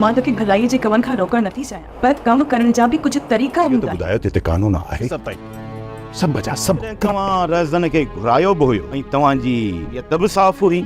مان توکي ڀلائيء جي ڪمن کان روڪڻ نٿي چاهيان، پر ڪم ڪرڻ جا به ڪجهه طريقا اهو ته هوندا آهن. ٻڌايو ته هتي قانون آهي. سڀ تائين سڀ جا سڀ جڏهن توهان رهزن کي گهرايو به هيو ۽ توهان جي نيت به صاف هئي،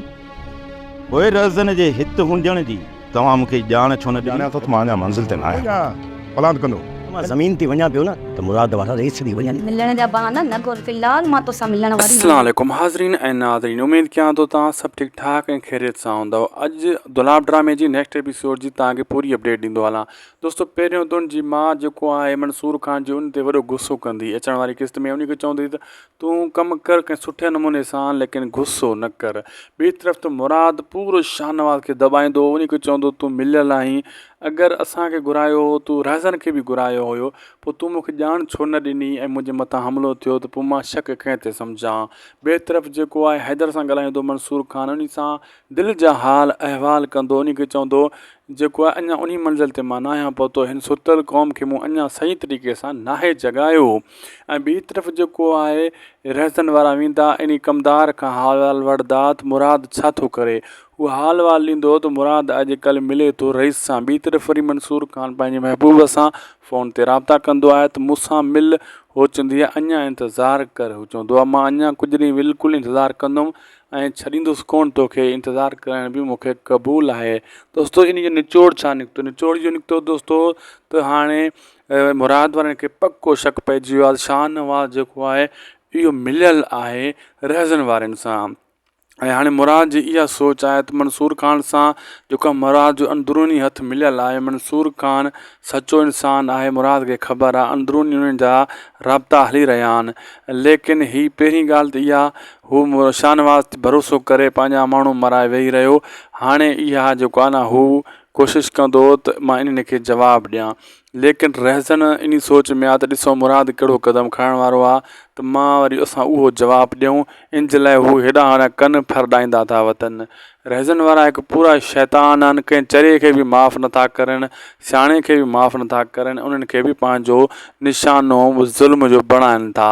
پوء رهزن جي هت هجڻ جي توهان مون کي ڄاڻ ڇو نه ڏني؟ ڄاڻيان ٿو ته مان اڃا منزل تي نه آهيان. پلاند ڪندو. مان زمين تي وڃان پيو نه ته مراد وارا ريس ٿي وڃن. ملڻ جا بهانا نه ڳول في الحال مان توسان ملڻ واري السلام ناهيان. عليڪم حاضرين ۽ ناظرين اميد ڪيان ٿو توهان سڀ ٺيڪ ٺاڪ ۽ خيريت سان هوندؤ اڄ دولاب ڊرامي جي نيڪسٽ ايپيسوڊ جي توهان کي پوري اپڊيٽ ڏيندو هلان دوستو پهريون تون جي ماء جيڪو آهي منصور خان جي ان تي وڏو غصو ڪندي اچڻ واري قسط ۾ ان کي چوندي ته تون ڪم ڪر ڪنهن سٺي نموني سان ليڪن غصو نه ڪر ٻي طرف ته مراد پورو شاهنواز کي دٻائيندو ان کي چوندو تون مليل آهين اگر اسان کي گهرايو هو تو رهزن کي به گهرايو هيو پوء تون مون کي ڄاڻ ڇو نه ڏني ۽ منهنجي مٿان حملو ٿيو ته پوء مان شڪ ڪنهن تي سمجهان. ٻئي طرف جيڪو آهي حيدر سان ڳالهائيندو منصور خان انهي سان دل جا حال احوال ڪندو انهي کي چوندو جيڪو آهي اڃا انهي منزل تي مان ناهيان پهتو هن ستل قوم کي مون اڃا صحيح طريقي سان ناهي جڳايو ۽ ٻئي طرف جيڪو آهي رهزن وارا ويندا انهي ڪمدار کان حال احوال وٺندا ته مراد ڇا ٿو ڪري هو حال احوال ڏيندو هو ته مراد اڄ ڪلهه ملي ٿو رئيس سان. ٻي طرف وري منصور خان پنهنجي محبوبه سان فون تي رابطا ڪندو آهي ته مون سان مل. هوء چوندي آهي اڃا انتظار ڪر. هو چوندو آهي مان اڃا ڪجهه ڏينهن بلڪل انتظار ڪندم ۽ ڇڏيندس ڪونه توکي انتظار ڪرڻ به مون کي قبول آهي. دوستو ان جو نچوڙ ڇا نڪتو؟ نچوڙ اهو نڪتو دوستو ته هاڻي مراد وارن کي پڪو شڪ پئجي ويو آهي ته شاهنواز جيڪو آهي اهو مليل آهي رهزن وارن سان. ۽ هاڻي مراد جي اها سوچ آهي ته منصور خان سان جيڪو مراد جو اندروني هٿ مليل آهي منصور خان سچو انسان آهي مراد کي خبر آهي اندروني انهن جا رابطا هلي رهيا آهن ليڪن هي پهرين ڳالهه ته اها هو شاهنواز تي ڀروسو ڪري پنهنجا ماڻهو مرائي ويهي رهيو هاڻي اها جيڪو آهي نه هو ڪوشش ڪندو ته مان انهن کي جواب ڏيان ليڪن رهزن انهي سوچ ۾ آ ته ڏسو مراد ڪهڙو قدم کڻڻ وارو آ ته مان وري اسان اهو جواب ڏيون ان جي لاء هو هيڏانهن هوڏانهن ڪن ڦرڏائيندا ٿا وتن. رهزن وارا هڪ پورا شيطان آهن ڪنهن چري کي به معاف نٿا ڪرن سياڻي کي به معاف نٿا ڪرن انهن کي به پنهنجو نشانو ظلم جو بڻائن ٿا.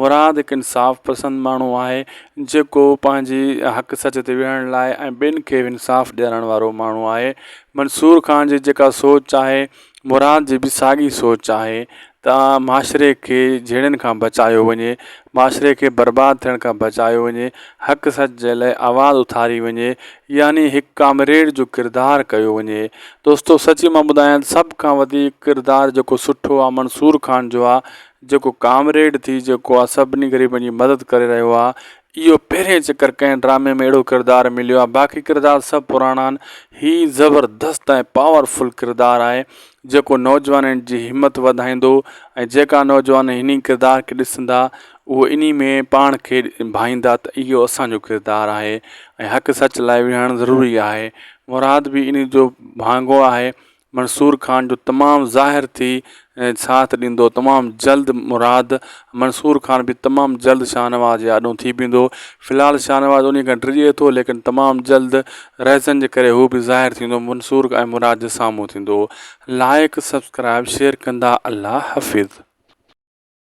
مراد هڪ انصاف پسند ماڻهو آهي جيڪو پنهنجي حق سچ تي ويهڻ لاء ۽ ٻين کي به انصاف ڏيارڻ وارو ماڻهو آهي. منصور خان جي جيڪا سوچ آهي مراد جي به ساڳي سوچ آهي ته معاشري کي جهيڙن کان بچايو وڃي معاشري کي برباد ٿيڻ کان بچايو وڃي حق سچ جي لاء آواز اٿاري وڃي يعني هڪ ڪامريڊ جو ڪردار ڪيو وڃي دوستو سچي مان ٻڌايان ته سڀ کان وڌيڪ ڪردار جيڪو سٺو آهي منصور خان جو آهي جيڪو ڪامريڊ ٿي جيڪو آهي سڀني غريبن جي مدد ڪري رهيو آهي اهو پهرين چڪر ڪنهن ڊرامي ۾ اهڙو ڪردار مليو آهي باقي ڪردار سڀ پراڻا آهن هي زبردست ۽ پاور فل ڪردار آهي جيڪو نوجوانن جي همت وڌائيندو ۽ جيڪا نوجوان انهي ڪردار کي ڏسندا اهو انهي ۾ پاڻ کي ڀائيندا ته اهو اسانجو ڪردار آهي ۽ حق سچ لاء ويهڻ ضروري آهي مراد به انهي جو ڀاڱو آهي منصور خان جو تمام ظاهر ٿي ساٿ ڏيندو تمام جلد مراد منصور خان به تمام جلد شاهنواز جي آڏو ٿي بيهندو في الحال شاهنواز انهي کان ڊڄي ٿو ليڪن تمام جلد رهزن جي ڪري هو به ظاهر ٿيندو منصور ۽ مراد جي سامهون ٿيندو لائڪ سبسڪرائب شيئر ڪندا الله حافظ.